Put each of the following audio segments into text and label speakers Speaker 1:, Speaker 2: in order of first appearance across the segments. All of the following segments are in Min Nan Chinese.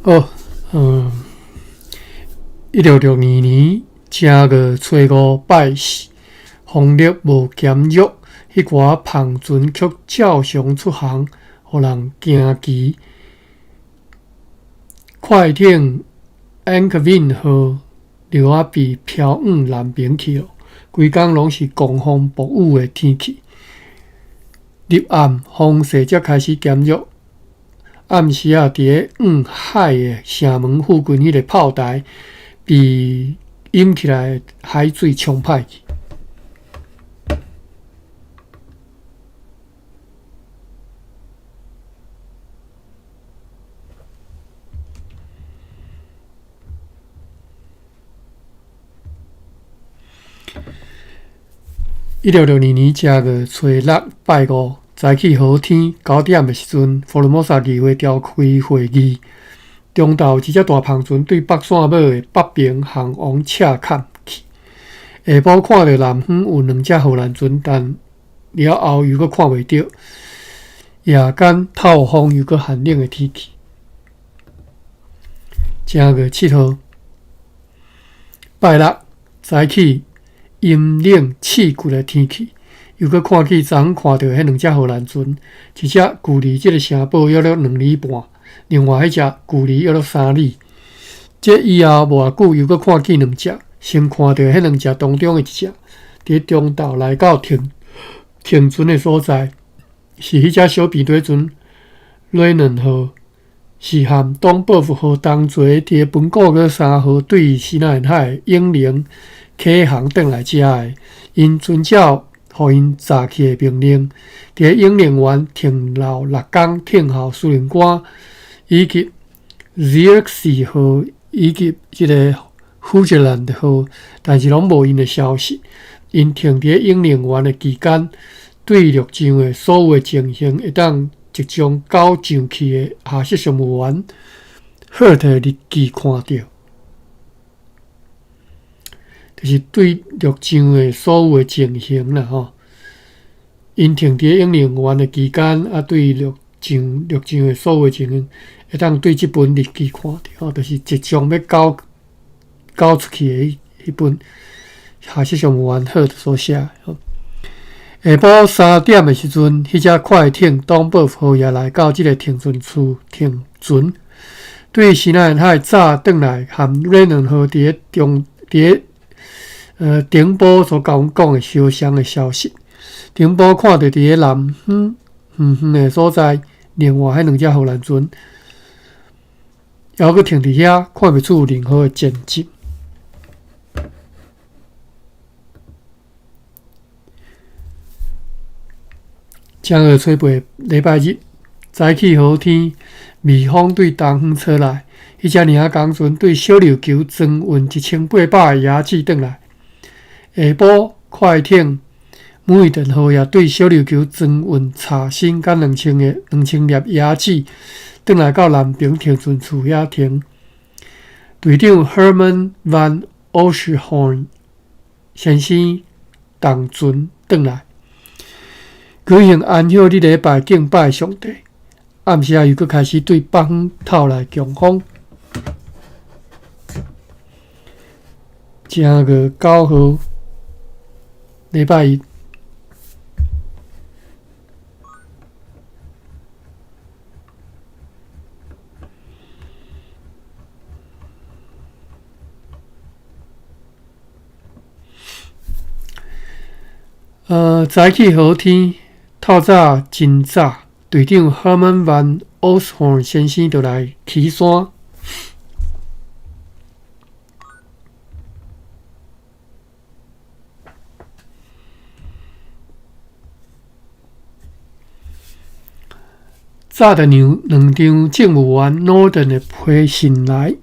Speaker 1: 好，1662年正月初五拜四，風力無減弱，彼寡帆船卻照常出航，予人驚奇。快艇 Ankeveen 號就仔被飄往南爿去囉，規工攏是狂風暴雨的天氣。入暗，風勢才開始減弱。暗時仔，佇咧向海的城門附近彼个炮台被淹起來的海水沖歹去。1662年正月初六拜五，早起好天，9點的時陣，福爾摩沙議會召開會議。中晝有一隻大帆船對北線尾的北爿航往赤坎去。下晡看著南方有兩隻荷蘭船，但了後又閣看袂著。夜間透風又閣寒冷的天氣。正月7號，拜六早起陰冷刺骨的天氣，又閣看見昨昏看著彼兩隻荷蘭船，一隻距離這个城堡約略2里半，另外彼隻距離約略3里。這以後無偌久，又閣看見兩隻，先看著彼兩隻當中的一隻，佇中晝來到停停船的所在，是彼隻小平底船雷嫩號，是和東報復號同齊佇本古閣3號對西南海永寧啟航轉來遮的，𪜶遵照予𪜶炸去的命令，佇永寧灣停留6工，等候司令官以及 Zierikzee 號以及這个 Hoogeland 號，但是攏無𪜶的消息。𪜶停佇永寧灣的期間，對陸上的所有的情形，會當集中交上去的下屬商務員赫特日記看著。就是對陸上的所有的情形啦，吼。𪜶停佇永寧灣的期間，啊，對陸上的所有的情形，會當對這本日記看著，吼，就是即將欲交交出去的彼本下屬商務員赫特所寫的。吼。下晡3點的時陣，彼隻快艇東報號也來到這个停船處停船，對西南海早轉來和瑞嫩號佇咧中佇咧。頂埔所共阮講的相像的消息。頂埔看著佇咧南方遠遠的所在，另外彼兩隻荷蘭船，猶閣停佇遐，看袂出有任何的前進。正月初八禮拜日，早起好天，微風對東方吹來，彼隻領工船對小琉球裝運1800个椰子轉來。下晡，快艇每頓號也對小琉球裝運茶新佮2000粒椰子，轉來到南爿停船處遐停。隊長 Herman van Oschhoorn 先生同船轉來，舉行安息日禮拜敬拜上帝。暗時仔又閣開始對北方透來強風。正月9號，禮拜一，早起好天，透早真早，隊長 Herman van Oschhoorn 先生就來起山。早就讓兩張政務員 Norden 的批信來。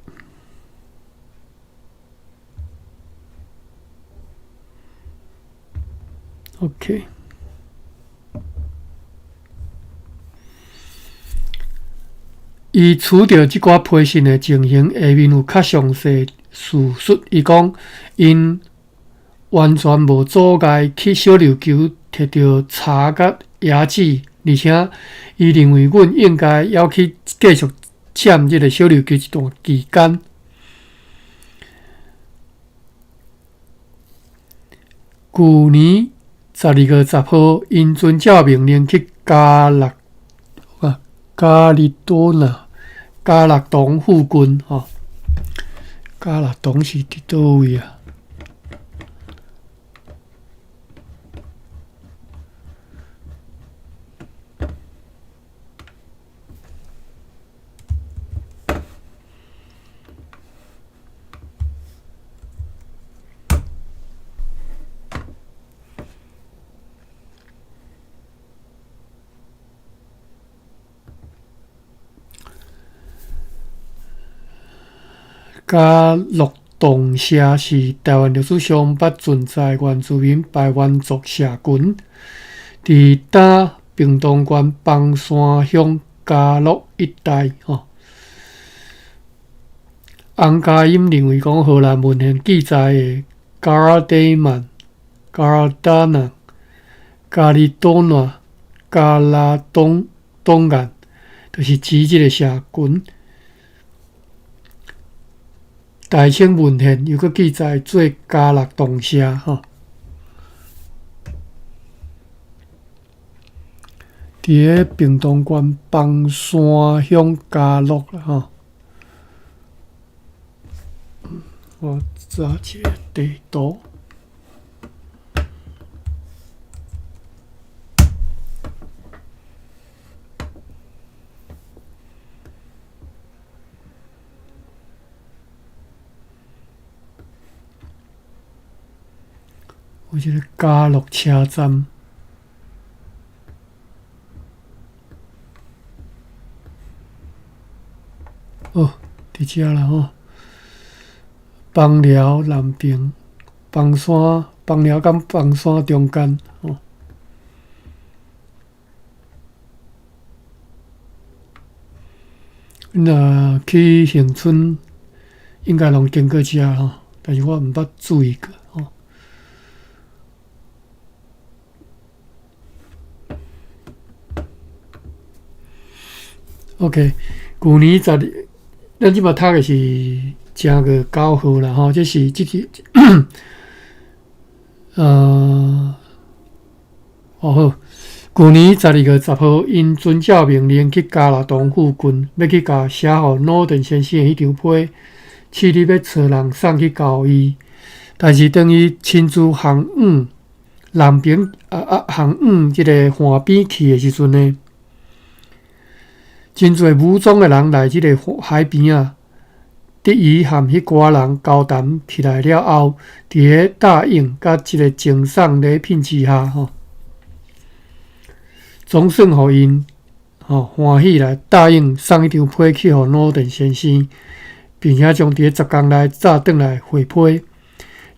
Speaker 1: OK。伊取著這寡批信的情形，下面有較詳細敘述。伊講，𪜶完全無阻礙去小琉球摕著茶佮椰子，而且伊認為阮應該猶去繼續占這个小琉球一段期間。舊年12月10號，𪜶遵照命令去加勒啊加利多納加勒東附近吼，加勒東是佇佗位啊？嘉樂洞社是臺灣歷史上捌存在原住民排灣族社群，佇今屏東縣枋山鄉嘉樂一帶。吼，洪家音認為講荷蘭文獻記載的加爾德曼、加爾達納、加利多納、加拉東東岸，就是指這個社群。大清文獻又閣記載做嘉樂洞社吼，佇咧屏東縣枋山鄉嘉樂啦吼。我查一下地圖。有一个嘉樂車站。哦，佇遮啦吼。枋寮南平，枋山，枋寮佮枋山中間吼。你若去恆春，應該攏經過遮吼，但是我毋捌注意過吼。OK，舊年十二，咱這擺讀的是正月九號啦吼，這是這個，哦好，舊年12月10號，𪜶遵照命令去加拿東附近，欲去共寫予諾頓先生的彼張批，試咧欲揣人送去交伊。但是當伊親自行往南邊行往這個岸邊去的時陣呢，真濟武裝的人來這個海邊仔，佇伊和彼寡人交談起來了後，佇咧答應佮這個贈送禮品之下，吼，總算予𪜶吼歡喜來答應送彼張批去予諾頓先生，並且將佇咧10工內早轉來回批。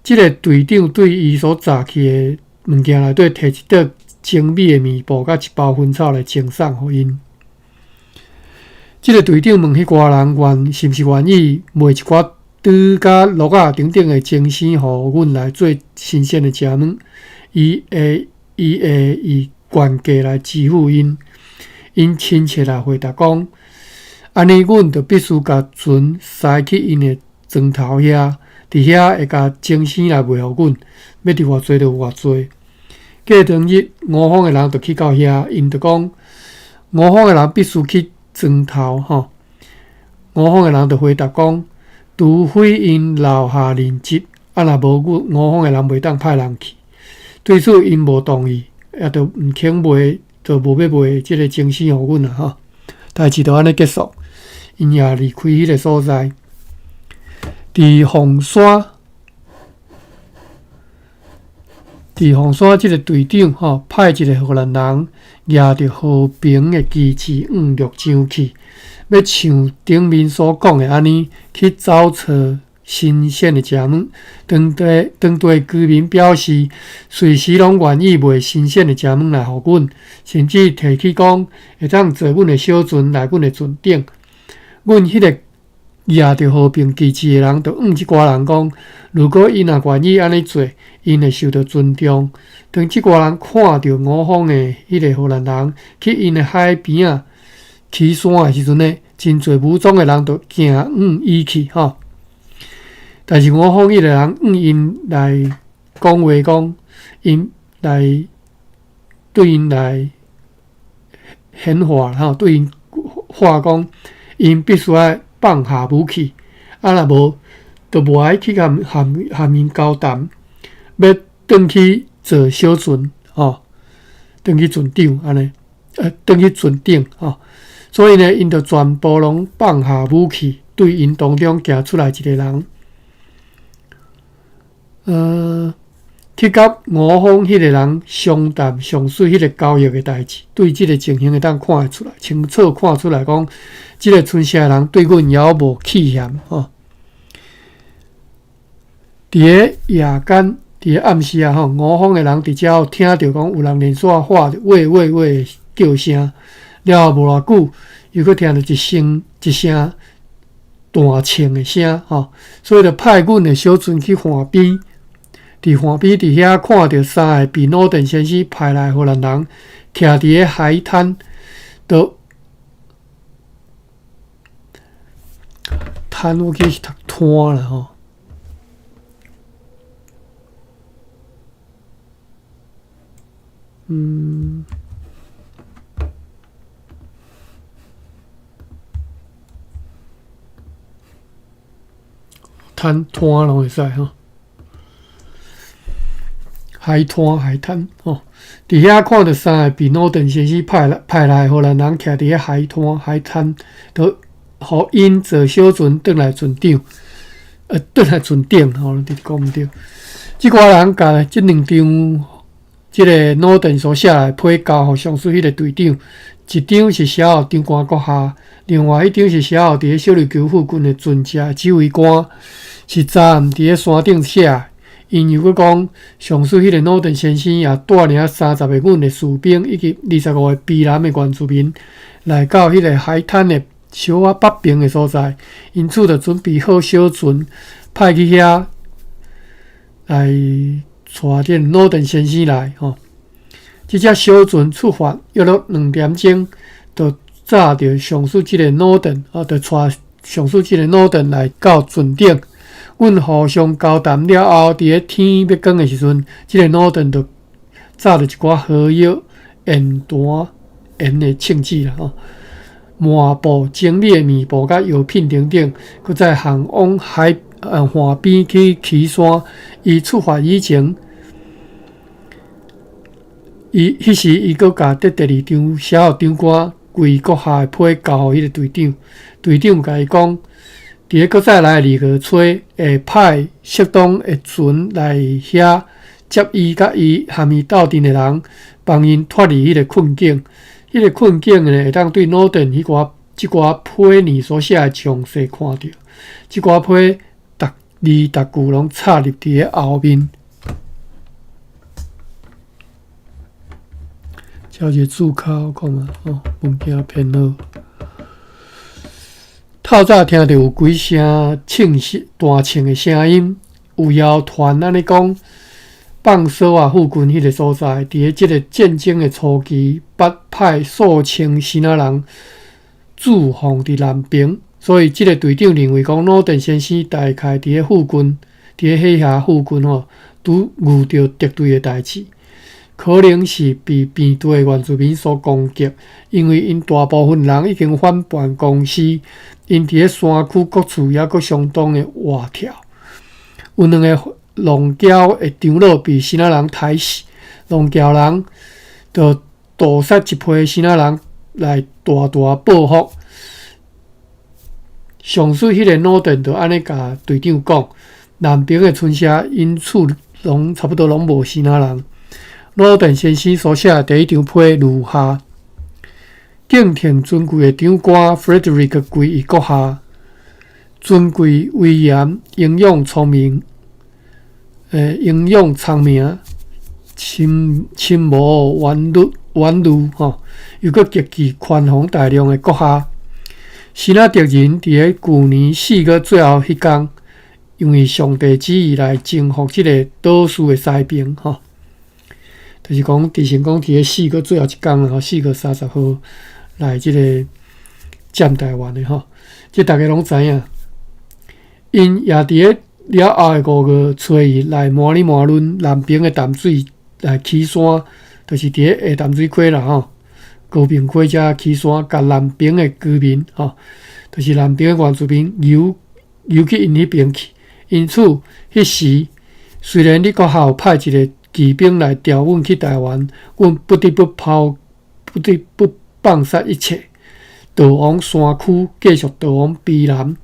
Speaker 1: 這個隊長對伊所詐去的物件內底，提一袋精美的棉布佮一包薰草來贈送予𪜶。這個隊長問彼寡人願是毋是願意賣一寡豬佮鹿仔等等的精牲，予阮來做新鮮的食物？伊會以原價來支付𪜶。𪜶親切來回答講：按呢，阮就必須共船駛去𪜶的庄頭遐，佇遐會共精牲來賣予阮，欲佇偌濟就有偌濟。過當日，吳方的人就去到遐，𪜶就講：吳方的人必須去莊頭吼。吳方的人就回答講：除非𪜶留下人質，啊若無，阮吳方的人袂當派人去。對此，𪜶無同意，也就毋肯賣，就無欲賣這个精牲予阮啦吼。代誌就按呢結束，𪜶也離開彼个所在。佇鳳山，佇鳳山這个隊長吼，派一个荷蘭人舉著和平的旗幟往鹿上去，欲像頂面所講的按呢去找揣新鮮的食物。當地居民表示，隨時攏願意賣新鮮的食物來予阮，甚至提起講會當坐阮的小船來阮的船頂。阮彼个舉著和平旗幟的人，就向這寡人講：如果𪜶若願意按呢做，𪜶會受到尊重。當這寡人看著吳方的彼个荷蘭人去𪜶的海邊仔起山的時陣呢，真濟武裝的人就行向伊去吼。但是吳鳳彼个人向𪜶來講話講，𪜶來對𪜶來顯化吼，對𪜶話講，𪜶必須愛放下武器，啊若無，就無愛去含含含𪜶交談，欲轉去坐小船吼，轉去船長按呢，轉去船頂吼。所以呢，𪜶就全部攏放下武器，對𪜶當中行出來一個人，去佮吳鳳彼個人相談上述彼個交易的代誌，對這个情形會當看會出來，清楚看出來講，這个村社的人對阮猶無氣嫌吼。佇咧夜間，佇咧暗時啊吼，吳鳳的人佇遮聽著講有人連續喊喂喂喂的叫聲，了後無偌久，又閣聽著一聲一聲彈銃的聲吼，所以就派阮的小船去岸邊，佇岸邊佇遐看著三个被諾頓先生派來荷蘭人，徛佇咧海灘，就灘我記得是讀灘啦吼。嗯，灘灘攏會使吼，海灘海灘吼，佇遐看著三個被諾頓先生派來荷蘭人徛佇咧海灘海灘，就予𪜶坐小船轉來船長，轉來船頂吼，你講毋對。這寡人共這兩張。這个諾頓所寫的批交予上述彼个隊長，一張是寫予長官閣下，另外一張是寫予佇咧小琉球附近的船隻指揮官，是昨暗佇咧山頂寫的。𪜶又閣講，上述彼个諾頓先生也帶領30个阮的士兵以及25个卑南的原住民來到彼个海灘的小可北邊的所在，因此就準備好小船，派去遐來。帶這諾頓先生來吼，這隻小船出發約莫2點鐘，就載著上述這个諾頓，啊，就帶上述這个諾頓來到船頂。阮互相交談了後，佇咧天欲光的時陣，這个諾頓就載著一寡火藥、煙彈、煙的銃子啦吼，麻布、整理的棉布佮藥品等等，閣再航往海岸邊去岐山。伊出發以前，伊彼時伊閣共這第二張寫予長官歸閣下的批交予彼個隊長，隊長共伊講，佇咧閣再來的2月初，會派適當的船來遐接伊佮伊含伊鬥陣的人，幫𪜶脫離彼個困境。彼個困境呢，會當對諾頓彼寡這寡批呢所寫的詳細看著，這寡批逐字逐句攏插入佇咧後面。這一個註腳看覓吼，物件編號。透早聽著有幾聲銃聲、彈銃的聲音，有謠傳按呢講，放索仔附近彼个所在，佇咧這个戰爭的初期，捌派數千支仔人駐防佇南爿，所以這个隊長認為講，諾頓先生大概佇咧附近，佇咧海峽附近吼，拄遇著敵對的代誌，可能是被平地的原住民所攻擊，因為𪜶大部分人已經反叛公司，𪜶佇咧山區各處猶閣相當的活跳。有兩个浪礁的長老被支那人刣死，浪礁人就屠殺一批支那人來大大報復。上述彼个諾頓就按呢共隊長講，南爿的村社因此攏差不多攏無支那人。諾頓先生所寫的第一張批如下：敬聽尊貴的長官 Frederick 歸一閣下，尊貴威嚴、英勇聰明，英勇聰明，深深謀遠慮遠慮吼，又閣極其寬宏大量的閣下。支那敵人佇咧舊年4月最後彼工，因為上帝旨意來征服這个島嶼的西爿吼，就是講，直成講佇咧4月最後一工啦，4月30號來這个佔台灣的吼，這逐家攏知影。𪜶也佇咧了後的五月初二來麻里麻崙南爿的淡水來起山，就是佇咧下淡水溪啦吼，高屏溪遮起山，共南爿的居民吼，就是南爿的原住民游游去𪜶彼爿去。因此，彼時雖然你閣校有派一个騎兵來調阮去台灣，阮不得不拋，不得不放殺一切，逃往山區，繼續逃往卑南。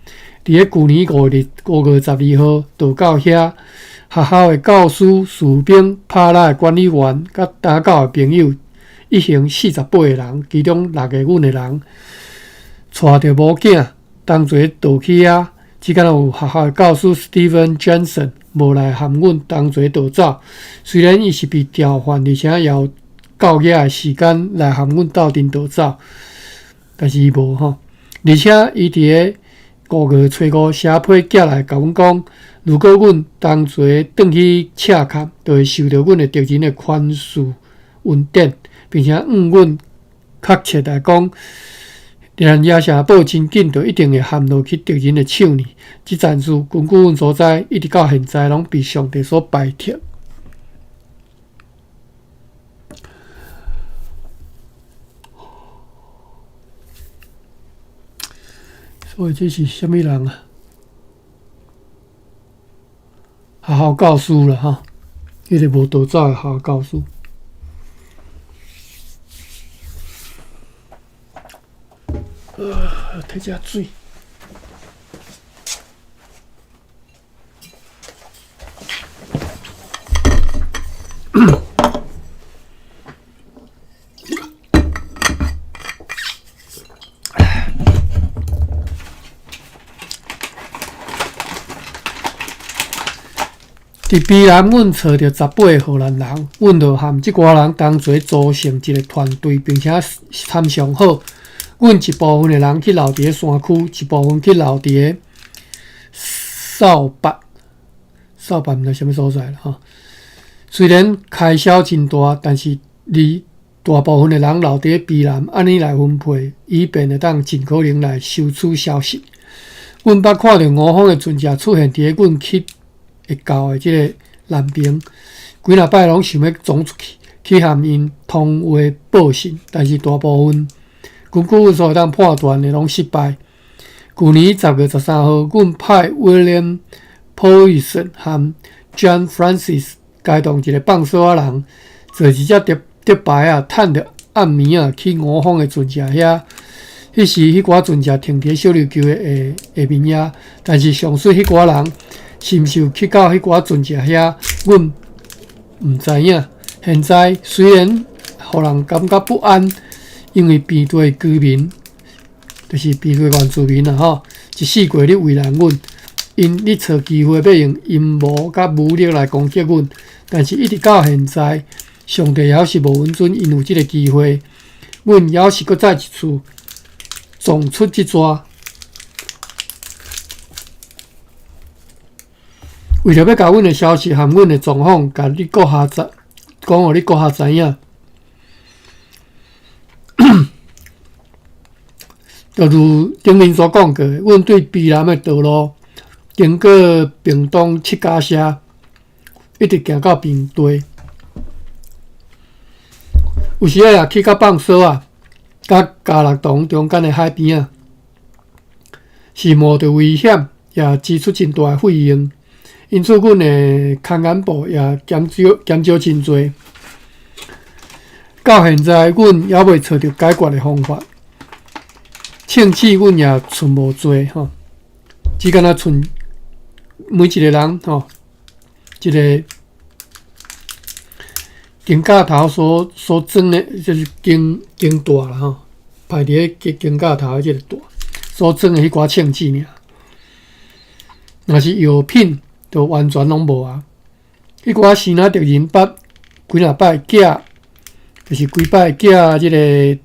Speaker 1: 佇咧舊年五日五月十二號，逃到遐，學校的教師、士兵、帕拉的管理員，佮打狗的朋友，一行四十八个人，其中六个阮的人，帶著某囝同齊逃去遐。只敢若有學校的教師 Steven Johnson 無來和阮同齊逃走，雖然伊是被調犯，而且也有夠額的時間來和阮鬥陣逃走，但是伊無吼。而且伊佇咧五月初五寫批寄來，共阮講，如果阮同齊轉去赤崁，就會受著阮的敵人的寬恕恩典，並且按阮確切來講。連亞城堡真緊，就一定會陷落去敵人的手裡。這件事根據阮所知，一直到現在攏被上帝所拜託。所以這是啥物人啊？學校教師啦，吼，彼個無逃走的學校教師。啊，提遮水。佇卑南，阮揣著十八个荷蘭人，阮就和這寡人同齊組成一個團隊，並且參詳好。阮一部分的人去留佇咧山區，一部分去留佇咧掃把，掃把毋知啥物所在啦吼。雖然開銷真大，但是離大部分的人留佇咧卑南，按呢來分配，以便會當盡可能來收取消息。阮捌看著吳方的船隻出現佇咧阮去會到的這个南爿，幾若擺攏想欲衝出去，去和𪜶通話報信，但是大部分。根據阮所會當判斷的，攏失敗。舊年十月十三號，阮派 William Poison 和 John Francis 偕同一个放哨仔人，坐一隻竹竹排仔，趁著暗暝仔去吳方的船隻遐。彼時，彼寡船隻停佇小琉球的下下面遐，但是上述彼寡人是毋是有去到彼寡船隻遐，阮毋知影。現在雖然予人感覺不安。因為平地居民，就是平地原住民啦吼，一四季咧為難阮，𪜶咧揣機會欲用陰謀佮武力來攻擊阮，但是一直到現在，上帝猶是無允准𪜶有這个機會，阮猶是閣再一次撞出這逝，為著欲共阮的消息和阮的狀況，共你閣下知，講予你閣下知影。就如頂面所講過，阮對卑南的道路，經過屏東七家社，一直行到平地。有時仔也去到放索仔，佮加樂洞中間的海邊仔，是冒著危險，也支出真大的費用。因此，阮的空間部也減少減少真濟。到現在，阮猶未揣著解決的方法。銃器阮也存無濟吼，只敢若賰每一个人吼，一个肩胛頭所所裝的，就是肩肩帶啦吼，排佇咧肩肩胛頭的這个帶所裝的彼寡銃器爾。若是藥品，就完全攏無啊。彼寡生仔敵人捌幾若擺寄，就是幾擺寄這个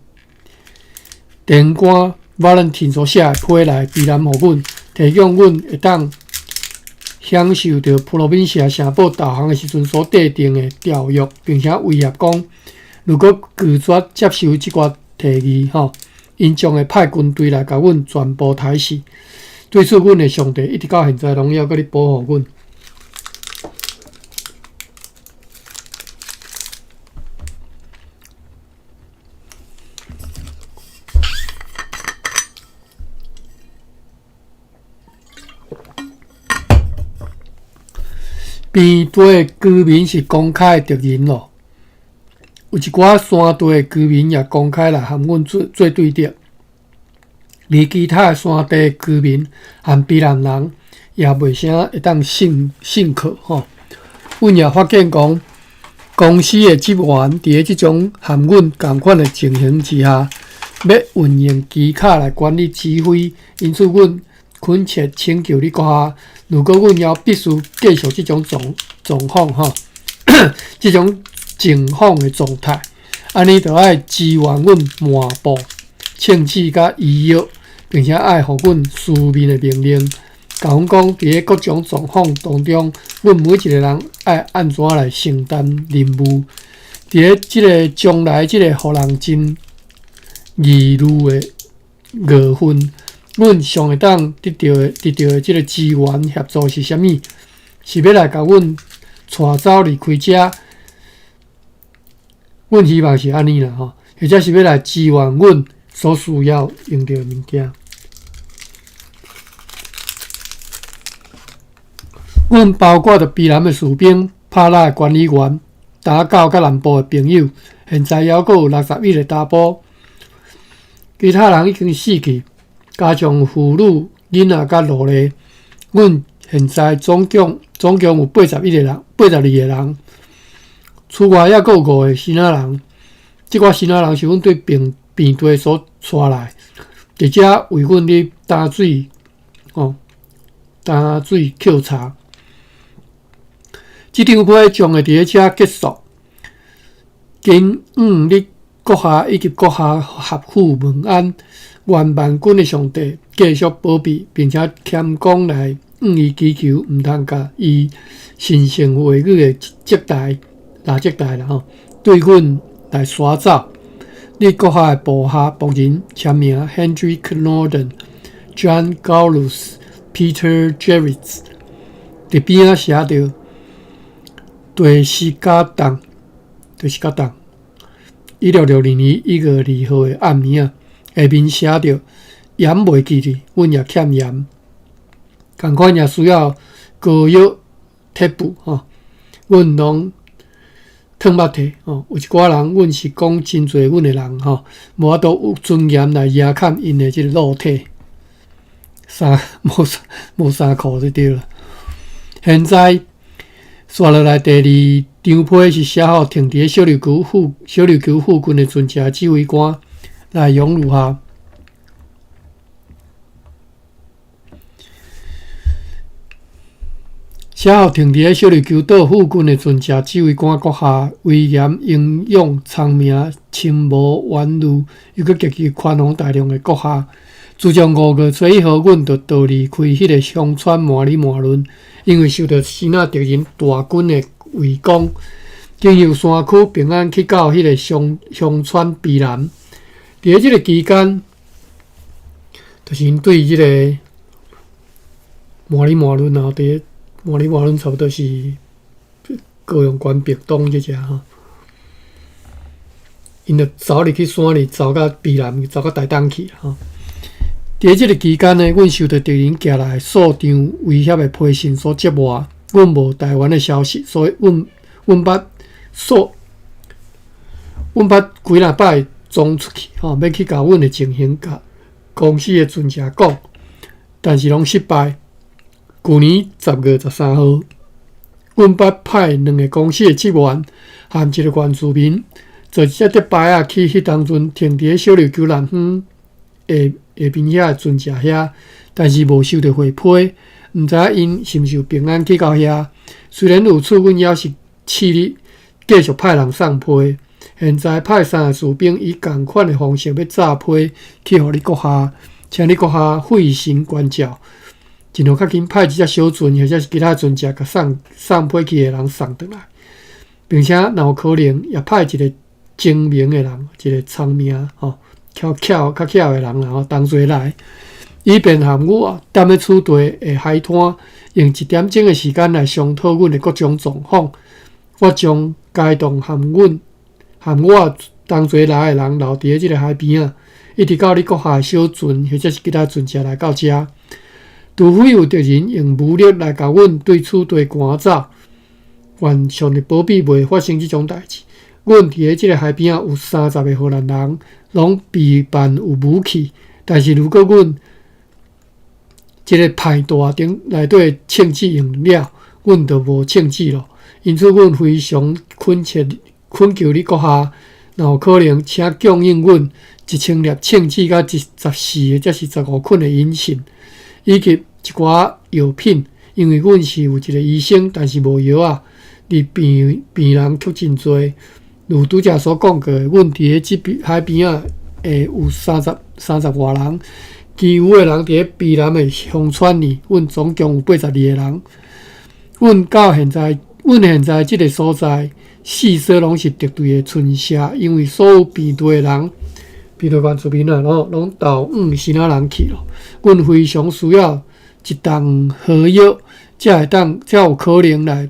Speaker 1: 電官 Valentin 所寫的批來卑南予阮，提供阮會當享受著普羅賓西亞城堡導航的時陣所制定的條約，並且威脅講，如果拒絕接受這寡提議，吼， 𪜶將會派軍隊來共阮全部刣死。對此，阮的上帝一直到現在攏猶閣咧保護阮。平地的居民是公開的敵人囉，有一寡山地的居民也公開來和阮做做對敵，而其他的山地居民和卑南人也袂啥會當信信靠吼。阮也發現講，公司的職員佇咧這種和阮仝款的情形之下，欲運用機巧來管理指揮，因此阮懇切請求你閣下，如果阮猶必須繼續這種狀狀況吼，這種情況的狀態，按呢就愛支援阮麻布、秤子佮醫藥，並且愛予阮書面的命令，共阮講佇咧各種狀況當中，阮每一個人愛按怎來承擔任務。佇咧這个將來，這個予人真疑慮的月份。阮上會當得著的、得著的這个資源協助是啥物？是欲來共阮帶走離開遮？阮希望是按呢啦吼，或者是欲來支援阮所需要用著的物件。阮包括著卑南的士兵、帕拉的管理員、打狗佮南部的朋友，現在猶閣有61个查埔，其他人已經死去。加上婦女、囡仔佮奴隸，阮現在總共總共有81个人，82个人。此外，猶閣有五个新仔人。這寡新仔人是阮對平平地所帶來，佇遮為阮咧擔水，哦，擔水抾柴。這張批將會佇咧遮結束。謹向你閣下以及閣下合府問安。願萬軍的上帝繼續保庇，並且謙恭來向伊祈求，毋通共伊神聖話語的接待、來接待啦吼，對阮來徙走。你閣下的部下僕人簽名：Hendrik Noorden、John Gallus、Peter Gerrits。佇邊仔寫著：第四甲檔，第四甲檔，1662年1月2號的暗暝仔。下面寫著鹽袂記得，阮也欠鹽，仝款也需要膏藥、鐵布吼。阮攏褪目體吼，有一寡人，阮是講真濟阮的人吼，無法度有尊嚴來遮蓋𪜶的這个裸體，衫無無衫褲就對了。現在紲落來第二張批是寫予停佇咧小琉球附小琉球附近的船隻指揮官。內容如下：寫予停佇咧小琉球島附近的船隻指揮官閣下，威嚴、英勇、聰明、深謀遠慮，猶閣極其寬宏大量的閣下。自從5月初1號，阮就逃離開彼个鄉村麻里麻崙，因為受著支那敵人大軍的圍攻，經由山區平安去到彼個鄉鄉村卑南。佇咧這个期間，就是𪜶對這个麻里麻崙啊，佇咧麻里麻崙差不多是高雄縣屏東這遮吼，𪜶就走入去山裡，走到卑南，走到台東去吼。佇咧這个期間呢，阮受著敵人寄來數張威脅的批信所折磨，阮無台灣的消息，所以阮阮捌數，阮捌幾若擺。衝出去吼，欲去共阮的情形共公司的船隻講，但是攏失敗。舊年10月13號，阮捌派兩个公司的職員和一个原住民，坐一隻竹排仔去彼當陣停佇咧小琉球南方下下面遐的船隻遐，但是無收著回批，毋知影𪜶是毋是有平安去到遐。雖然如此，阮猶是試咧繼續派人送批。現在派三个士兵以仝款的方式欲詐批去予你閣下，請你閣下費神關照，盡量較緊派一隻小船或者是其他船隻，共送送批去的人送轉來，並且若有可能，也派一个精明的人，一个聰明吼，較巧較巧的人啦吼，同齊來，以便和我踮咧此地的海灘，用一點鐘的時間來商討阮的各種狀況。我將該棟和阮和我同齊來的人留佇咧這个海邊仔，一直到你閣下的小船或者是其他船隻來到遮。除非有敵人用武力來共阮對此地趕走，願上帝保庇袂發生這種代誌。阮佇咧這个海邊仔有30個荷蘭人，攏備辦有武器，但是如果阮這个派大頂內底銃子用了，阮就無銃子咯。因此，阮非常懇切懇求你閣下，若有可能，請供應阮1000粒銃子佮14個，抑是15捆的引信，以及一寡藥品。因為阮是有一個醫生，但是無藥仔，而病病人卻真濟。如拄才所講過的，阮佇咧這邊海邊仔會有三十外人，其餘的人佇咧卑南的鄉村裡，阮總共有82個人。阮到現在，阮現在這个所在，四處攏是敵對的村舍，因為所有病隊的人，病隊原住民啊，攏攏逃往支那人去咯。阮非常需要一筒好藥，才會當才有可能來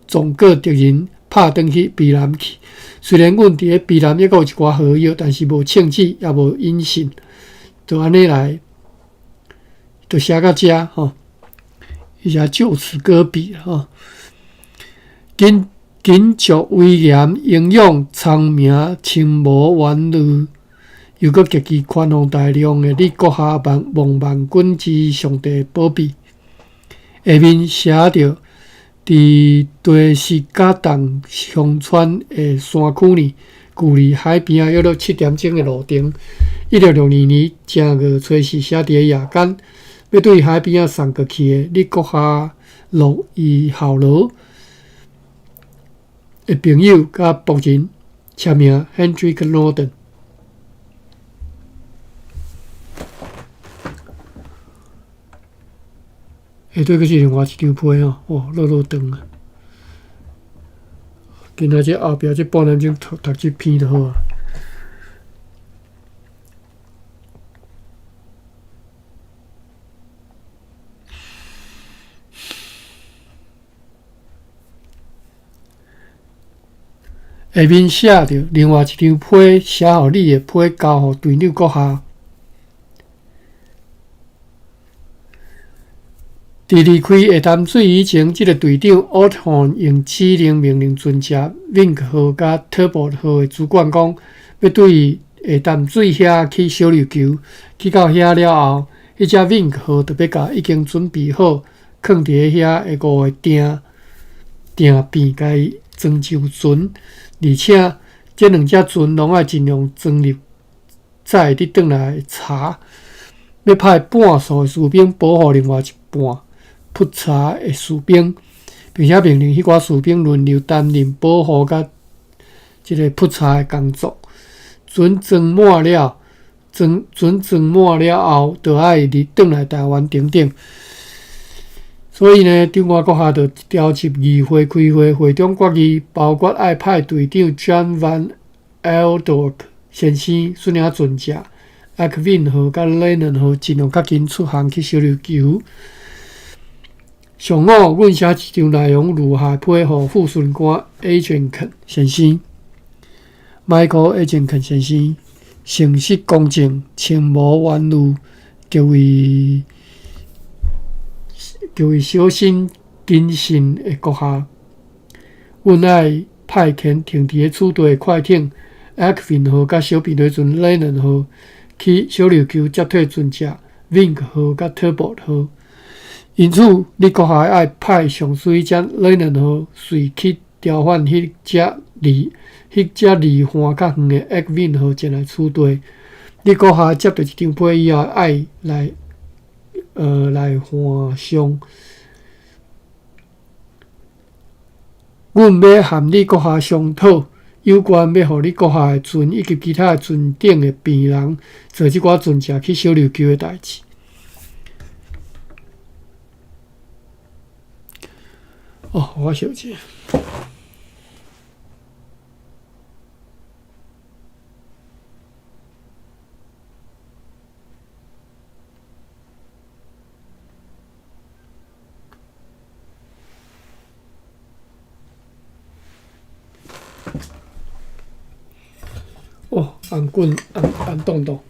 Speaker 1: 撞過敵人，拍轉去卑南去。雖然阮佇咧卑南猶閣有一寡好藥，但是無銃子，也無引信，就按呢來，就寫到遮吼。伊寫就此擱筆吼。緊緊著威嚴、英勇、聰明、深謀遠慮，又閣極其寬宏大量的你閣下萬望萬軍之上帝保庇。下面寫著，佇地是甲洞鄉村的山區裡，距離海邊仔約莫7點鐘的路程。1662年正月初四寫佇咧夜間，欲對海邊仔送過去的你閣下洛伊郝羅的朋友佮僕人，簽名 Hendrik Noorden。下底閣是另外一張批吼，哦，落落長啊！今仔這後壁這半點鐘讀讀這篇就好啊。下面寫著另外一張批，寫予你的批交予隊長閣下。佇離開下淡水以前，這个隊長 Oldhorn 用指令命令船隻 Vink 號佮 Talbot 號的主管講，欲對下淡水遐去小琉球。去到遐了後，彼隻 Vink 號就欲共已經準備好，囥佇咧遐的五個碇碇片，共伊裝上船，而且這兩隻船攏愛盡量裝入載佇轉來的柴。欲派半數的士兵保護另外一半撲柴的士兵，並且命令彼寡士兵輪流擔任保護佮這个撲柴的工作。船裝滿了，裝船裝滿了後，就愛佇轉來台灣等等。所以呢，長官閣下就召集議會開會，會中決議包括愛派隊長 Jan van Eldorp 先生率領船隻 Alkwin 號佮 Lenin 號盡量較緊出航去小琉球。上午，阮寫一張內容如下批予副司令官 Aitken 先生，Michael Aitken 先生，誠實公正、深謀遠慮、極為極為小心謹慎的閣下。阮愛派遣停佇咧此地的快艇 Alkwin 號佮小編隊船 Lenin 號去小琉球接替船隻 Vink 號佮 Talbot 號。因此，你閣下愛派上媠隻 Lenin 號隨去調換彼隻離彼隻離岸較遠的 Alkwin 號前來此地。你閣下接著這張批以後，愛來來換上。阮欲和你閣下商討有關欲予你閣下的船以及其他的船頂的病人坐這寡船隻去小琉球的代誌。哦，我小姐。红棍红红洞洞。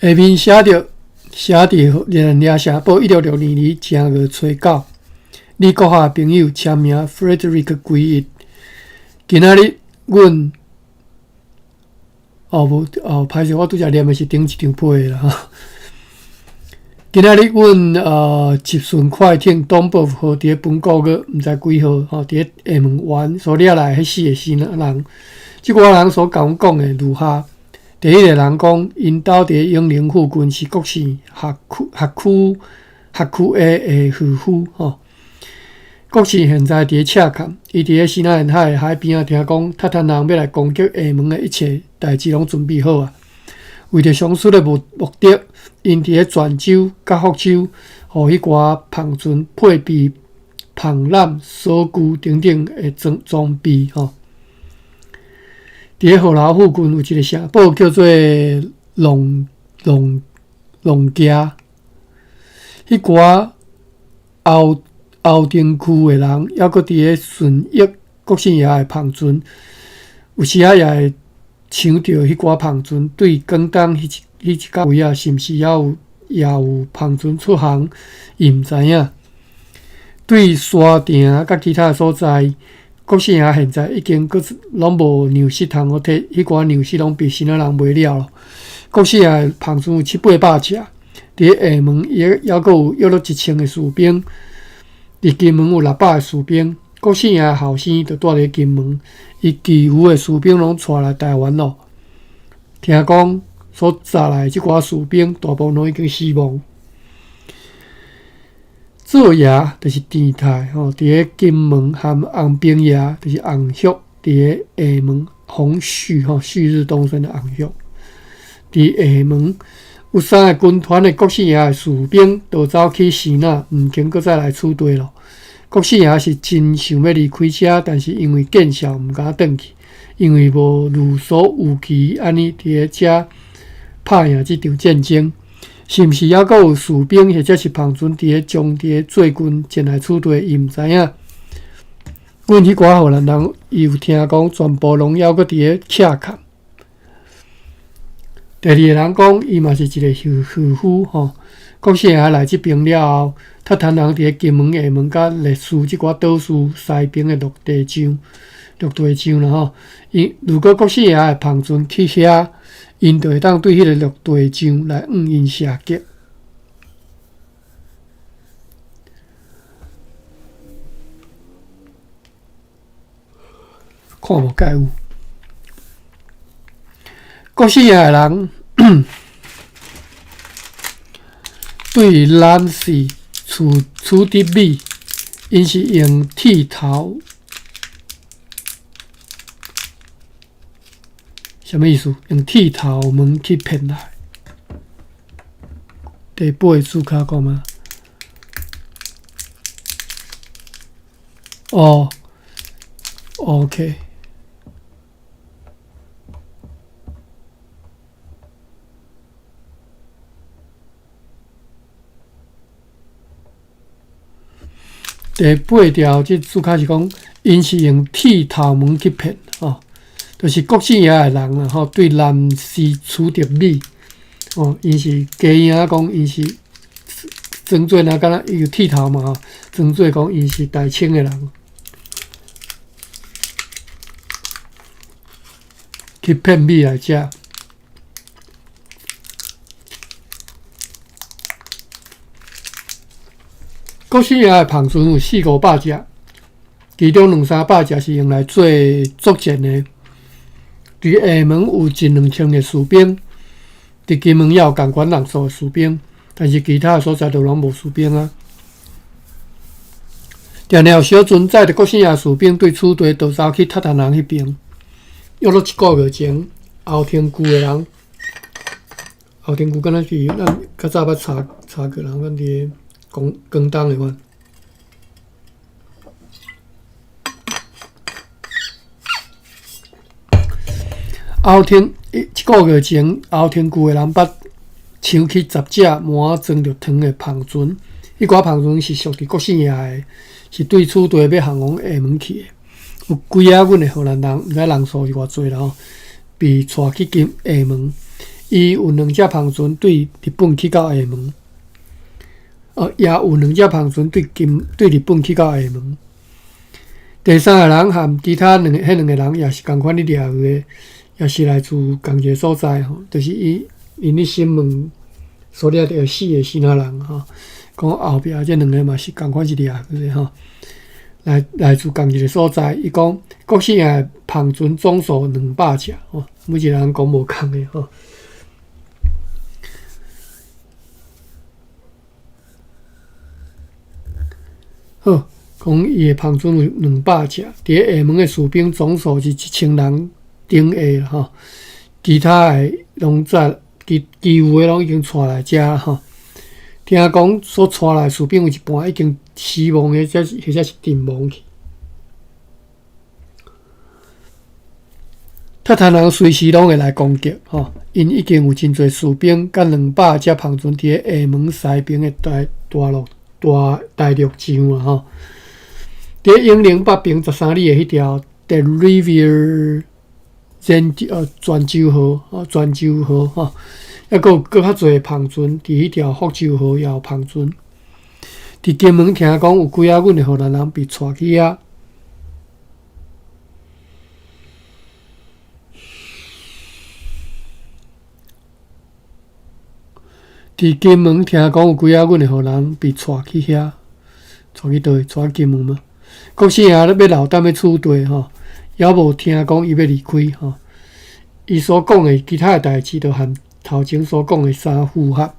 Speaker 1: 下面写著写佇热那亚城堡1662年正月初九，你阁下朋友签名 Frederick 归一。今仔日阮哦無哦，歹勢，我拄才念的是頂一張批的啦吼。今仔日阮集順快艇東寶號佇咧本個月毋知幾號吼，佇咧廈門灣所掠來彼四個支那人，這寡人所共阮講的如下：第一个人講，𪜶兜佇咧永寧附近是郭姓學區學區學區的漁夫吼。郭姓現在佇咧赤崁，伊佇咧西南沿海的海邊仔，聽講韃靼人欲來攻擊廈門的一切代誌攏準備好啊。為著上述的目目的，𪜶佇咧泉州佮福州，予彼寡帆船配備帆纜、鎖具等等的裝裝備吼。佇咧河流附近有一个城堡叫做龍龍龍崎，彼寡後後定區的人，猶閣佇咧順益郭姓爺的帆船，有時仔也會搶著彼寡帆船對廣東彼一彼一角位仔，是毋是猶有也有帆船出航？伊毋知影。對沙埕佮其他所在，郭姓爺現在已經閣攏無糧食通好提，彼寡糧食攏被支那人賣了咯。郭姓爺帆船有七八百隻，佇咧廈門也猶閣有約落1000个士兵，佇金門有600个士兵。郭姓爺後生就蹛佇咧金門，伊其餘的士兵攏帶來台灣咯。聽講所紮來的這寡士兵，大部分攏已經死亡。做爺就是鄭泰吼，佇咧金門含洪兵爺，就是洪旭，佇咧廈門洪旭吼，旭日東升的洪旭，佇廈門有三个軍團的郭姓爺的士兵逃走去支那，毋肯閣再來此地咯。郭姓爺是真想欲離開遮，但是因為見笑毋敢轉去，因為無如所預期按呢佇咧遮拍贏這場戰爭。是毋是猶閣有士兵或者是帆船佇咧將佇咧最近前來此地？伊毋知影。阮彼寡荷蘭人，伊有聽講，全部攏猶閣佇咧赤崁。第二個人講，伊嘛是一個漁漁夫吼。郭姓爺來這邊了後，韃靼人佇咧金門、廈門佮麗思這寡島嶼西邊的陸地上，陸地上啦吼。𪜶如果郭姓爺的帆船去遐，𪜶就會當對彼个陸地上來向𪜶射擊。看無蓋有。郭姓爺的人對南勢取取得米，𪜶是用剃頭。啥物意思？用剃頭門去騙來。第八個字卡講嗎？哦，OK。第八條這字卡是講，𪜶是用剃頭毛去騙吼，就是郭姓爺的人啦吼，對南勢取得米哦，𪜶是假影講𪜶是裝做若敢若伊有剃頭嘛吼，裝做講𪜶是大清的人，去騙米來食。郭姓爺的帆船有四五百隻，其中兩三百隻是用來做作戰的。佇廈門有一兩千个士兵，佇金門也有仝款人數的士兵，但是其他的所在都攏無士兵啊。定定有小船載著郭姓爺士兵對此地逃走去韃靼人彼邊。約落一个月前，後亭區的人，后天龜敢若是咱較早捌查查過，人阮佇咧廣廣東的款。後天一個月前，後天龜的人捌搶去10隻滿裝著糖的帆船，彼寡帆船是屬佇國姓爺的，是對此地欲航往廈門去的。有幾仔阮的荷蘭人，毋知人數是偌濟啦吼，被帶去金廈門。伊有兩隻帆船對日本去到廈門，哦，也有兩隻帆船對金對日本去到廈門。第三个人和其他兩彼兩个人也是仝款咧掠魚的，也是來自仝一个所在吼，就是伊𪜶咧審問所掠著四个生仔人吼，講後壁這兩个嘛是仝款是掠魚的吼，來來自仝一个所在。伊講國姓爺帆船總數200隻吼，每一个人講無仝的吼。好，講伊的帆船有200隻，佇咧廈門的士兵總數是1000人頂下吼，其他的攏在其其餘的攏已經帶來遮吼。聽講所帶來士兵有一半已經死亡的，或者是陣亡去。韃靼人隨時攏會來攻擊吼，𪜶已經有真濟士兵佮200隻帆船佇咧廈門西邊的大大陸大大陸上啊吼。佇咧永寧北邊13里的彼條 The River 泉州河哦，泉州河吼，抑閣有閣較濟帆船佇彼條福州河也有帆船。佇金門聽講有幾仔阮的荷蘭人被帶去遐。佇金門聽講有幾仔阮的荷蘭人被帶去遐，帶去佗位？帶去金門嗎？國姓爺咧欲留踮咧此地吼，猶無聽講伊欲離開吼。伊所講的其他的代誌，就和頭前所講的衫符合。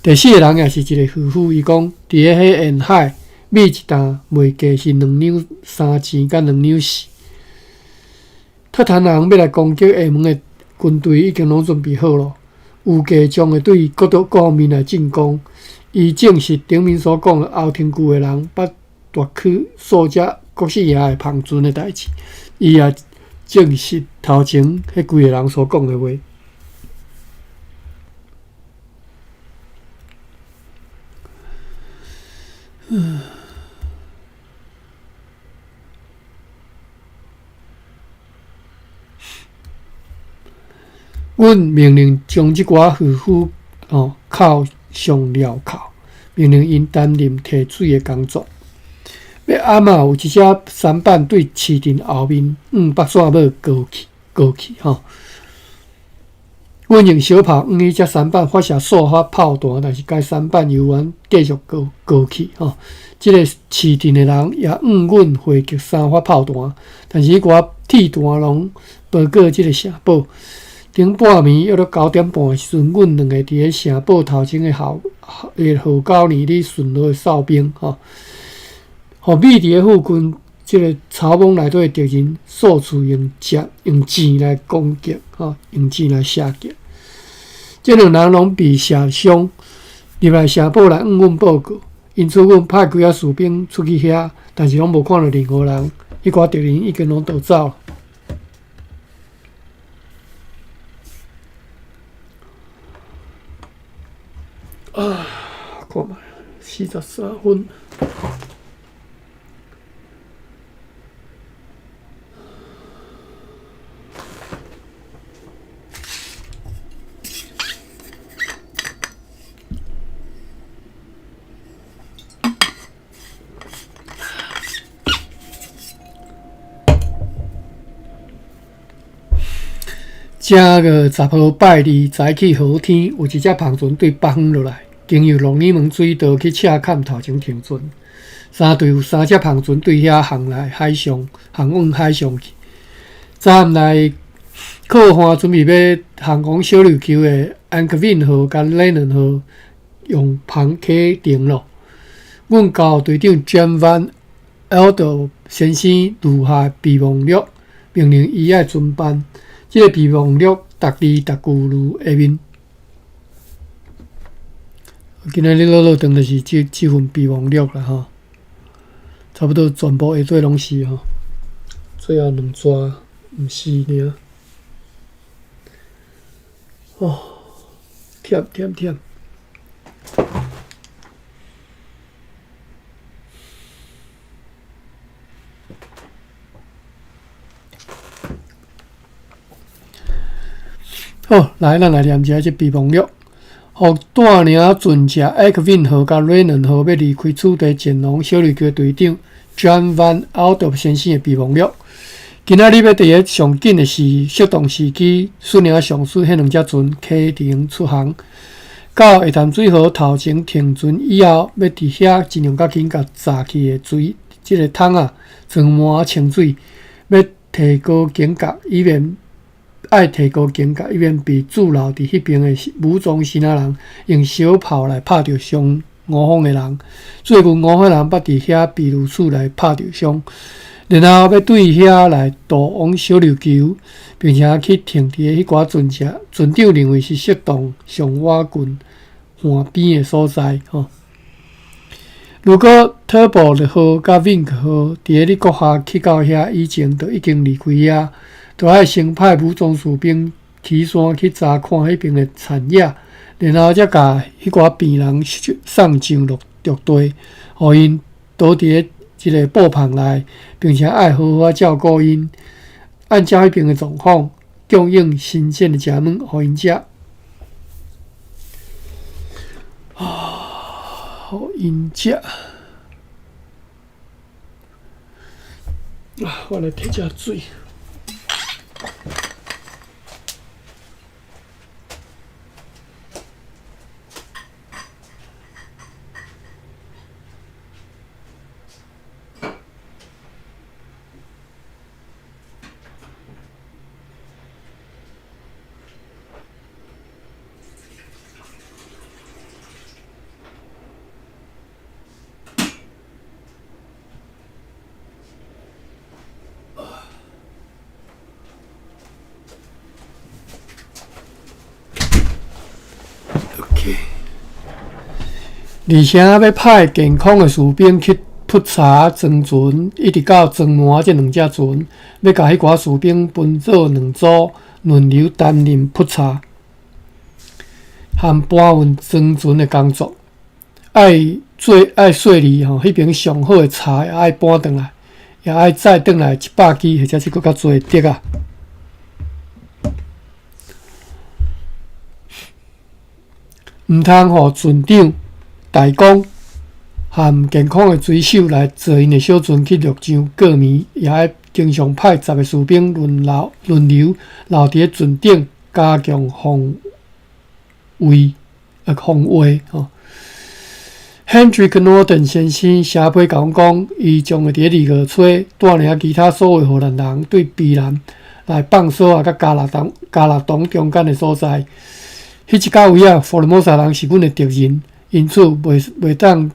Speaker 1: 第四个人也是一个漁夫，伊講佇咧彼沿海米一擔賣價是2兩3錢佮2兩4。韃靼人欲來攻擊廈門的軍隊已經攏準備好咯，預計將會對各各方面來進攻。伊證實頂面所講的後天龜的人捌奪去數隻國姓爺的帆船的代誌，伊也證實頭前彼幾个人所講的話。阮命令將這寡漁夫哦銬上鐐銬，命令𪜶擔任提水的工作。欲暗仔有一隻舢板對市鎮後面往北線尾過去，過去吼。阮用小炮向彼隻舢板發射數發炮彈，但是該舢板猶原繼續過過去吼。這个市鎮的人也向阮回擊三發炮彈，但是彼寡鐵彈攏無過這个城堡。頂半暝約咧9點半的時陣，阮兩個佇咧城堡頭前的號的號角爾咧巡邏的哨兵吼，予秘佇咧附近這个草莽內底的敵人數次用箭用箭來攻擊吼，用箭來射擊。這兩人攏被射傷，入來城堡來向阮報告。因此，阮派幾仔士兵出去遐，但是攏無看著任何人。彼寡敵人已經攏逃走。啊，看覓，43分。正月10號拜二早起好天，有一隻帆船對北方落來，經由鹿耳門水道去赤崁頭前停船。三隊有三隻帆船對遐航來海上，航往海上去。昨暗來靠岸準備欲航往小琉球的安克敏號佮雷伦號用帆啟程咯。阮交隊長 Jan van Elder 先生留下備忘錄，命令伊愛遵辦。這个備忘錄逐字逐句如下面。今仔日落落長就是這份備忘錄啦吼，差不多全部下底攏是吼，最後兩逝毋是爾。哦，忝忝忝。好，來，咱來念一下這備忘錄。予帶領船隻埃克溫號佮瑞能號欲離開此地前往小琉球隊長 John Van Oudolf 先生的備忘錄。今仔日欲佇个上緊的時適當時機，率領上述彼兩隻船啟程出航，到下淡水河頭前停船以後，欲佇遐盡量較緊共閘起的水，這个桶仔裝滿清水，欲提高警覺，以免愛提高警覺，以免被駐留佇彼邊的武裝支那人用小炮來拍著傷吳方的人。最近吳方的人捌佇遐庇護處來拍著傷，然後欲對遐來渡往小琉球，並且去停佇彼寡船隻，船長認為是適當上倚近岸邊的所在。吼，如果特保號佮 Vink 號佇咧你閣下去到遐以前，就已經離開遐。就愛先派武裝士兵起山去查看彼邊的田野，然後才共彼寡病人送上陸陸地，予𪜶倒佇咧一个布棚內，並且愛好好仔照顧𪜶，按照彼邊的狀況，供應新鮮的食物予𪜶食。啊，予𪜶食。啊，我來提隻水。而且欲派健康的士兵去督查裝船，一直到裝滿這兩隻船，欲共彼寡士兵分做兩組，輪流擔任督查和搬運裝船的工作。愛做愛細膩吼，彼邊上好的柴也愛搬轉來，也愛載轉來100支或者是閣較濟竹仔。毋通予船長、大公和健康的水手來坐𪜶的小船去陸上過暝，也愛經常派10个士兵輪流輪流留佇咧船頂，加強防衛防衛吼。Hendrik Noorden 先生寫批共阮講，伊將會佇咧2月初帶領其他所有荷蘭人對卑南來放索仔佮加納東加納東中間的所在。彼一角位仔，福爾摩沙人是阮的敵人，因此袂袂當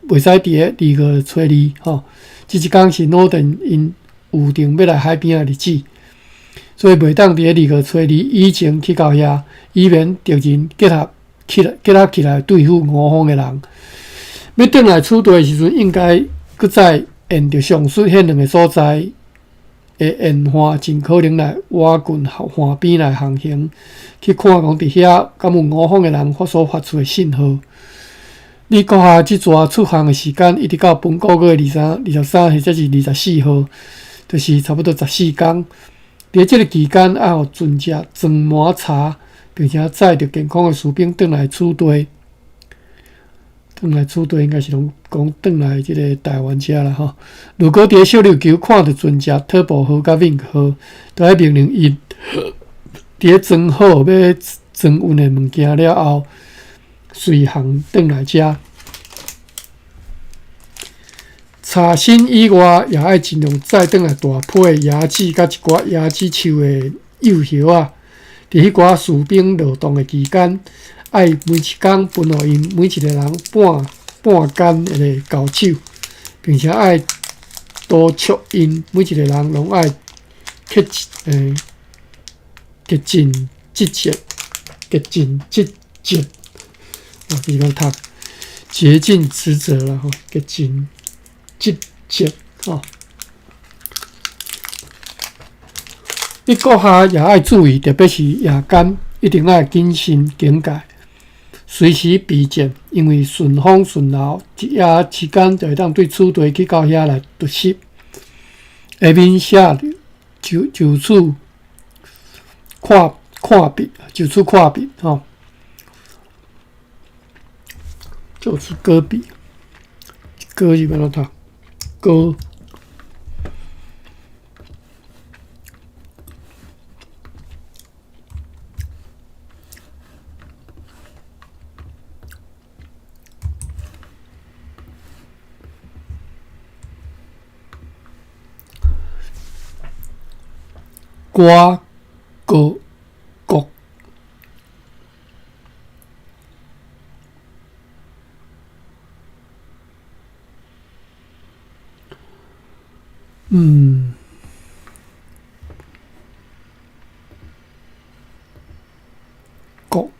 Speaker 1: 袂使佇咧2月初2吼。這一工是 Noorden 𪜶預定欲來海邊的日子，所以袂當佇咧2月初2以前去到遐，以免敵人結合起來結合起來對付吳方的人。欲轉來此地的時陣，應該閣再沿著上述彼兩个所在的沿岸，盡可能來倚近岸邊來航行，去看講佇遐敢有吳方的人所發出的信號。你閣下這逝出航的時間，一直到本個月23、23或者是24號，就是差不多14工。佇這个期間，愛予船隻裝滿柴，並且載著健康的士兵轉來此地。轉來此地應該是攏講轉來這个台灣遮啦吼。如果佇咧小琉球看著船隻特步號佮 Vink 號，就愛命令𪜶佇咧裝好欲裝運的物件了後，隨航轉來遮。柴薪以外，也愛盡量載轉來大批的椰子佮一寡椰子樹的幼葉仔。佇彼寡士兵勞動的期間，愛每一工分予𪜶每一个人半半工的鉤手，並且愛督促𪜶每一个人攏愛恪恪盡職責，恪盡職責。啊，這是講讀。竭盡職責啦，吼，竭盡職責吼。你閣下也愛注意，特別是夜間，一定愛謹慎警戒，隨時備戰，因為順風順流，一夜之間就會當對此地去到遐來突襲。下面寫就就此看看筆，就此看筆吼，就此擱筆，擱是欲按怎讀？擱。歌國國，嗯，國，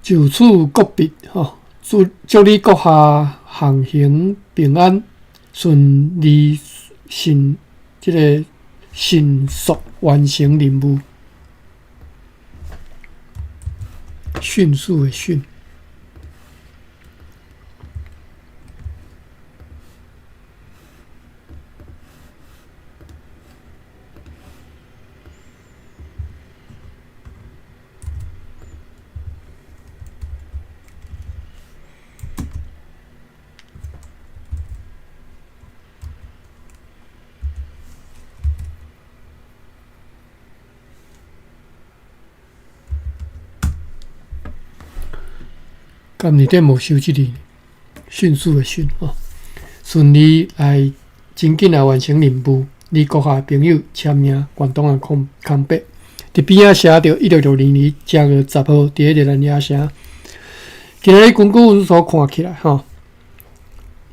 Speaker 1: 就此告別吼，祝祝你閣下航行平安，順利順。這个迅速完成任務，迅速的迅。敢內底無收這字，迅速的迅吼，順利來真緊來完成任務。你閣下朋友簽名，懸檔案空空白。佇邊仔寫著1662年正月10號，佇咧熱那亞城。今仔日根據阮所看起來吼，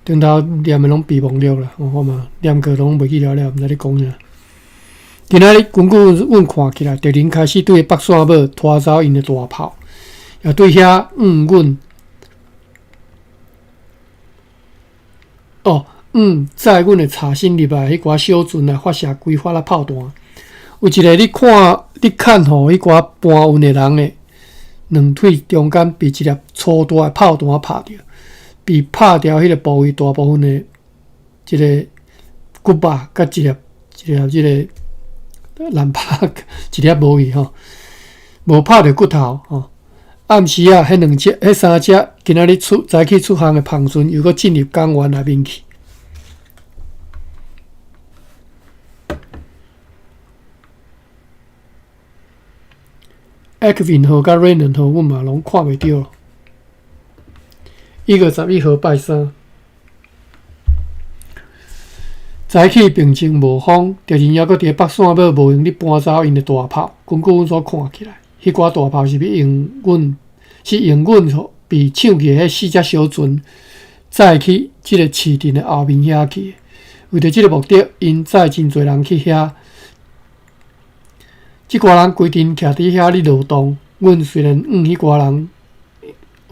Speaker 1: 頂頭念的攏備忘錄啦，我嘛念過攏袂記了了，毋知咧講啥。今仔日根據阮看起來，敵人開始對北線堡拖走𪜶的大炮，也對遐向阮哦，載阮的查新入來彼寡小船來發射幾發仔炮彈。有一个你看，你看吼，彼寡搬運的人的兩腿中間被一粒粗大的炮彈拍著，被拍掉彼个部位大部分的這个骨肉佮一粒一粒這个爛拍一粒無去吼，無拍著骨頭吼。暗時啊，彼兩隻、彼三隻今仔日出早起出航的帆船，又閣進入港灣內面去。埃克文號佮瑞能號，阮嘛攏看袂著。1月11號拜三，早起平靜無風，敵人猶閣佇北線堡無閒咧搬走𪜶的大炮。根據阮所看起來，彼寡大炮是欲用阮，是用阮被搶去的彼四隻小船載去這个市鎮的後面遐去。為著這个目的，𪜶載真濟人去遐。這寡人規陣徛佇遐咧勞動。阮雖然向彼寡人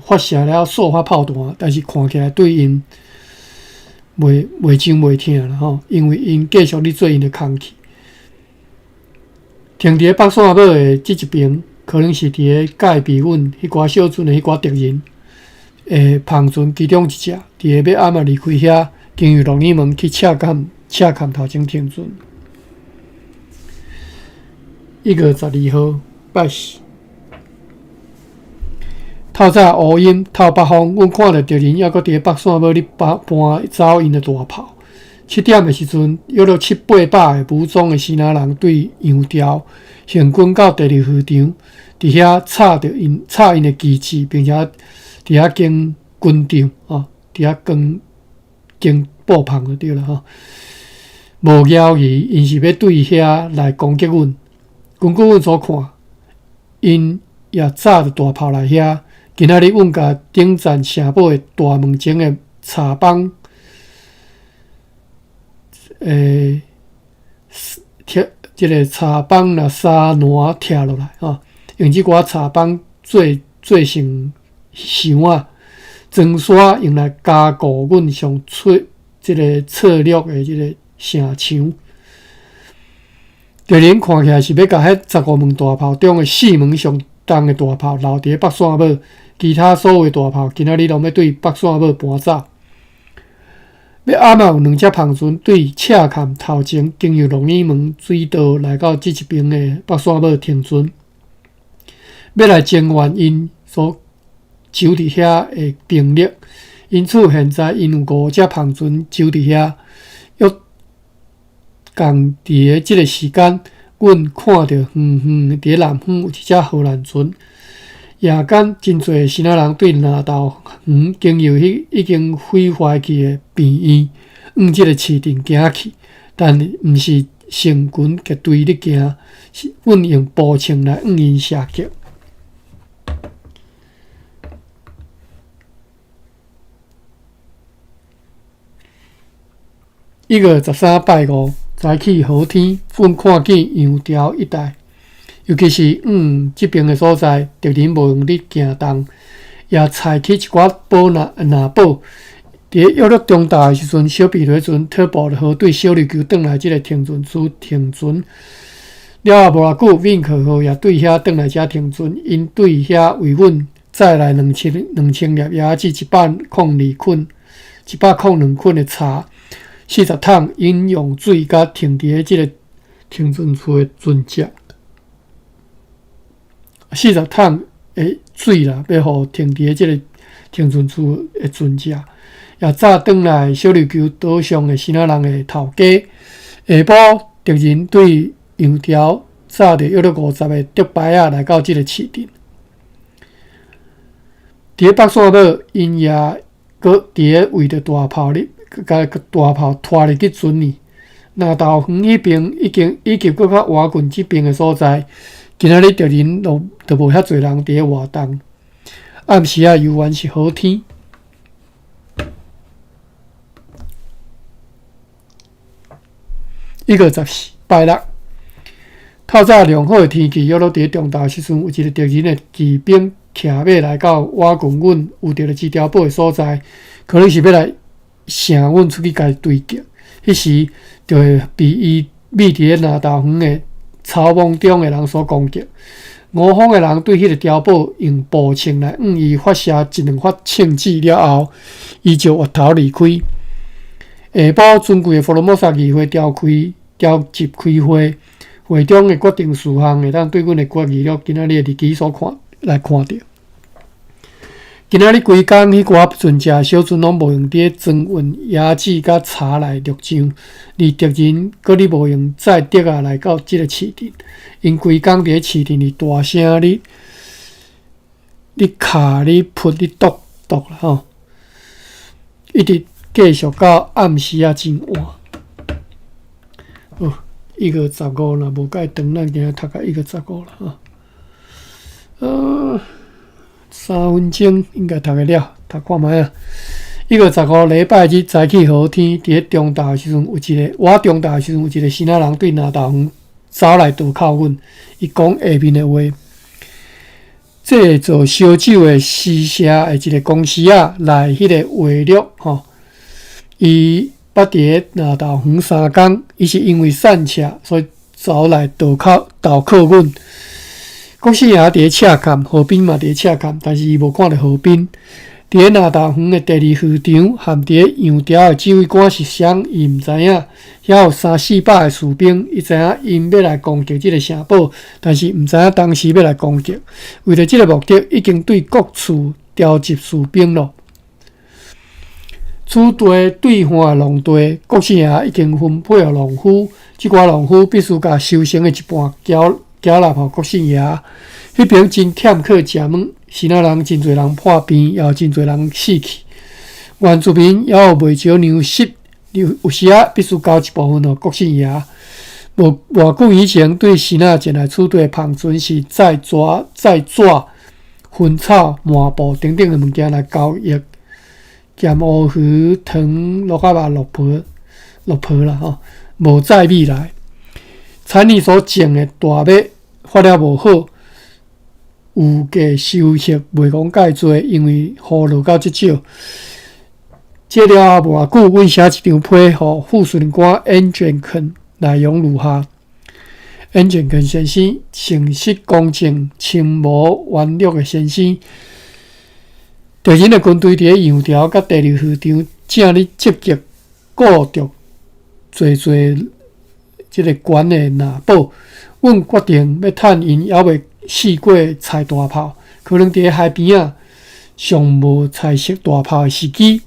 Speaker 1: 發射了數發炮彈，但是看起來對𪜶袂袂傷袂疼啦吼，因為𪜶繼續咧做𪜶的工課。停佇咧北線堡的這一邊，可能是佇咧戒備阮彼寡小船的彼寡敵人的帆船其中一隻，佇咧欲暗仔離開遐，經由鹿耳門去赤崁赤崁頭前停船。1月12號拜四，透早烏陰透北風，阮看著敵人猶閣佇咧北線堡咧搬搬走𪜶的大炮。7點的時陣，約略七八百个武裝的支那人對洋橋行軍到第二漁場，佇遐插著𪜶插𪜶的旗幟，並且佇遐經軍帳吼，佇遐扛經布棚就對啦吼。無猶豫，𪜶是欲對遐來攻擊阮。根據阮所看，𪜶也載著大炮來遐。今仔日阮共頂層城堡的大門前的柴枋，欸，拆這个柴枋若沙爛拆落來吼，用這寡柴枋做做成箱仔，裝沙用來加固阮上出這个策略的這个城牆。敵人看起來是欲共彼15門大炮中的四門上重的大炮留佇咧北線堡，其他所有的大炮今仔日攏欲對北線堡搬走。欲暗仔有兩隻帆船對赤崁頭前經由龍耳門水道來到這一邊的北線堡停船，欲來增援𪜶所守佇遐的兵力。因此現在𪜶有五隻帆船守佇遐，約仝佇咧這个時間，阮看著遠遠佇咧南方有一隻荷蘭船。夜間真濟支那人對南投園經由彼已經毀壞去的病院，向這个市鎮行去，但毋是成群結隊咧行，是阮用步槍來向𪜶射擊。1月13拜五，早起好天，阮看見楊潮一帶，尤其是向這邊的所在，敵人無閒咧行動，也採取一寡寶拿拿寶。佇咧約略中晝的時陣，小比雷船特步號對小琉球轉來這个停船處停船。了後無偌久，敏克號也對遐轉來遮停船，𪜶對遐為阮載來2000粒椰子、102捆、102捆的茶、40桶飲用水，佮停佇咧這个停船處的船隻。40桶的水啦，欲予停佇咧這个停船處的船隻，也載轉來小琉球島上的支那人的頭家。下晡，敵人對楊潮載著約略50个竹排仔來到這个市鎮。佇咧北線堡，𪜶也閣佇咧為著大炮咧，共大炮拖入去船裡。南投園彼邊已經以及閣較倚近這邊的所在，今仔日敵人攏都無遐濟人佇咧活動。暗時仔猶原是好天。1月14拜六，透早良好的天氣，約落佇咧中晝時陣，有一个敵人的騎兵騎馬來到倚近阮有著一碉堡的所在，可能是欲來晟阮出去共伊追擊。彼時就會被伊覕佇咧南投園的草莽中的人所攻擊。吳方的人對彼个碉堡用步槍來向伊發射一兩發槍子了後，伊就越頭離開。下晡，尊貴的福羅摩薩議會召開召集開會，會中的決定事項會當對阮的決議錄今仔日的日期所看來看著。今仔日規工，彼寡船隻小船攏無閒佇咧裝運椰子佮茶來陸上，而敵人閣咧無閒載竹仔來到這个市鎮。𪜶規工佇咧市鎮裡大聲咧咧敲咧噗咧剁剁啦吼，一直繼續到暗時仔真晚。好，1月15若無蓋長，咱今仔讀到一月十五啦吼。3分鐘應該讀會了，讀看覓啊。1月15禮拜日早起好天，佇咧中晝的時陣，有一个我中晝的時陣，有一个支那人對南投園走來投靠阮，伊講下面的話：這个做燒酒的施舍的一个公司仔來彼个話略吼，伊捌佇咧南投園3工，伊是因為散赤，所以走來投靠投靠阮。郭姓爺佇咧赤崁，河邊嘛佇咧赤崁，但是伊無看著河邊。佇咧南投園的第二漁場，和佇咧楊潮的指揮官是啥，伊毋知影。遐有三四百个士兵，伊知影𪜶欲來攻擊這个城堡，但是毋知影當時欲來攻擊。為著這个目的，已經對各處調集士兵咯。此地對岸的農地，郭姓爺已經分配予農夫，這寡農夫必須共收成的一半繳繳納予郭姓爺。彼邊真欠缺食物，支那人真濟人破病，也有真濟人死去。原住民也有袂少糧食，有時仔必須交一部分予郭姓爺。無偌久以前，對支那前來此地的帆船是載紙、載紙、薰草、麻布等等的物件來交易，兼烏魚、糖、鹿仔肉、鹿皮、鹿皮啦吼，無載米來。田裡所種的大麥發了無好，預計收穫袂講蓋濟，因為雨落到足少。這了後無偌久，阮寫一張批予副司令官恩卷肯，內容如下：恩卷肯先生，誠實公正、深謀遠慮的先生。敵人的軍隊佇咧洋橋佮第二漁場正咧積極顧著濟濟這个懸的藍寶。阮決定欲趁𪜶猶未試過載大炮，可能佇咧海邊仔尚無載熟大炮的時機，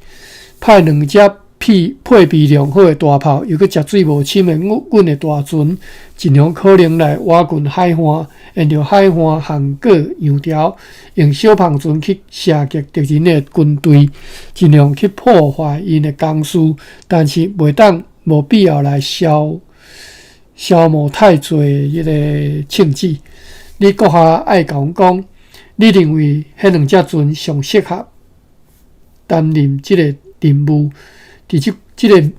Speaker 1: 派兩隻配備良好的大炮，又閣食水無深的阮的大船，盡量可能來倚近海岸，沿著海岸航過洋橋，用小帆船去射擊敵人的軍隊，盡量去破壞𪜶的工事，但是袂當無必要來消耗太濟彼个銃子。你閣下愛共阮講，你認為彼兩隻船上適合擔任這個任務？佇這個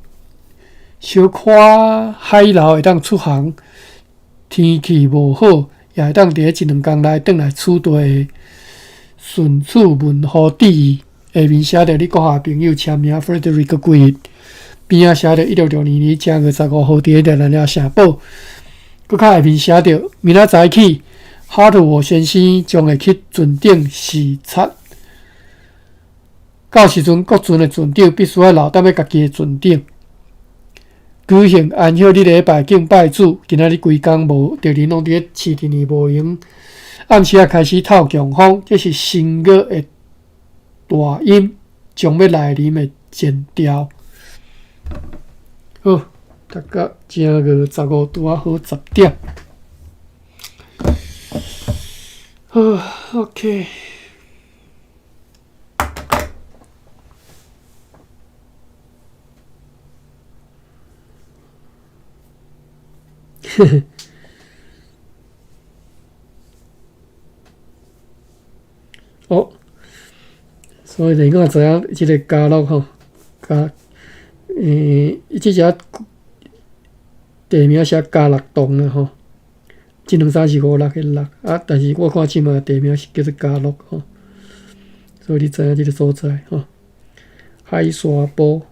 Speaker 1: 小可海流會當出航，天氣無好，也會當佇咧一兩工內轉來此地的順此文予致意。下面寫著你閣下朋友簽名，Frederick 桂邊仔寫著1662年正月15號佇咧熱那亞城堡。閣較下面寫著明仔載起，哈特沃先生將會去船頂視察。到時陣，各船的船長必須愛留踮咧家己的船頂，舉行安息日禮拜敬拜主。今仔日規工無敵人攏佇咧市鎮裡無閒。暗時仔開始透強風，這是新月的大陰將欲來臨的前兆。好，讀到正月十五拄仔好10點。好，OK。呵呵，哦，所以你我知影這个加樂吼，加，這隻地名寫加樂洞啦吼，一兩三四五六彼六啊，但是我看這馬地名是叫做加樂吼，所以你知影這个所在吼，海沙埔、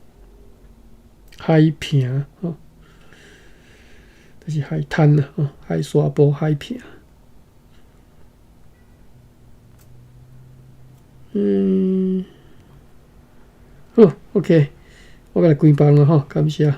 Speaker 1: 海坪吼。就是海灘啦，吼，海沙埔、海坪。好，OK，我來關房啦，吼，感謝。